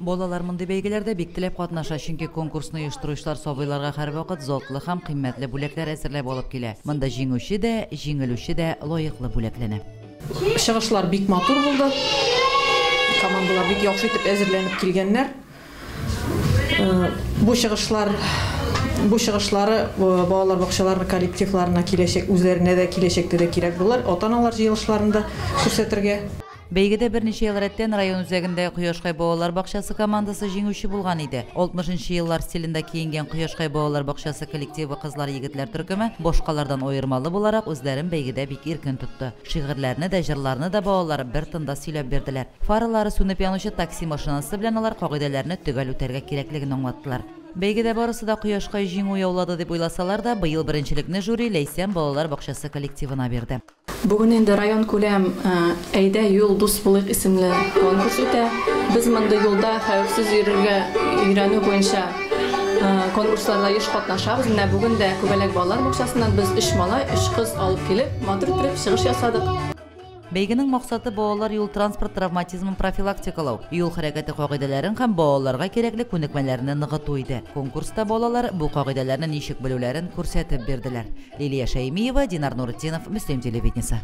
Балалар мондый бәйгеләрдә бик теләп катнаша, чөнки конкурсны оештыручылар сабыйларга һәрвакыт затлы һәм кыйммәтле бүләкләр әзерләп алып килә. Монда җиңүче дә, җиңелүче дә лаеклы бүләкләнә. Чыгышлар бик матур булды. Командалар бик яхшы итеп әзерләнеп килгәннәр. Бу чыгышлар бу чыгышлары балалар бакчалары коллективларына киләчәк, үзләренә дә киләчәктә дә кирәк булыр, ата-аналар җыелышларында күрсәтергә. Бәйгедә берничә ел рәттән район үзәгендәге Кояшкай балалар бакчасы командасы җиңүче булган иде. 60 нчы еллар стилендә киенгән Кояшкай балалар бакчасы коллективы кызлар-егетләр төркеме башкалардан аермалы буларак үзләрен бәйгедә бик иркен тотты. Шигырьләрне дә, җырларны да балалар бер тында сөйләп бирделәр. Фаралары сүнеп янучы такси машинасы белән алар кагыйдәләрне төгәл үтәргә кирәклеген аңлаттылар. Бәйгедә барысы да Кояшкай җиңү яулады дип уйласалар да, быел беренчелекне жюри Ләйсән балалар бакчасы коллективына бирде. Бүген инде районкүләм Әйдә, юл, дус булыйк исемле конкурс үтә. Без мондый юлда хәвефсез йөрергә өйрәнү буенча конкурсларда еш катнашабыз. Менә бүген дә Күбәләк балалар бакчасыннан без өч малай, өч кыз алып килеп, матур иттереп чыгыш ясадык. Бәйгенең максаты балалар юл-транспорт травматизмын профилактикалау, юл хәрәкәте кагыйдәләрен һәм балаларга кирәкле күнекмәләрне ныгыту иде. Конкурста балалар бу кагыйдәләрне ничек белүләрен күрсәтеп бирделәр. Лилия Шәймиева, Динар Нуретдинов, Мөслим телевидениесе.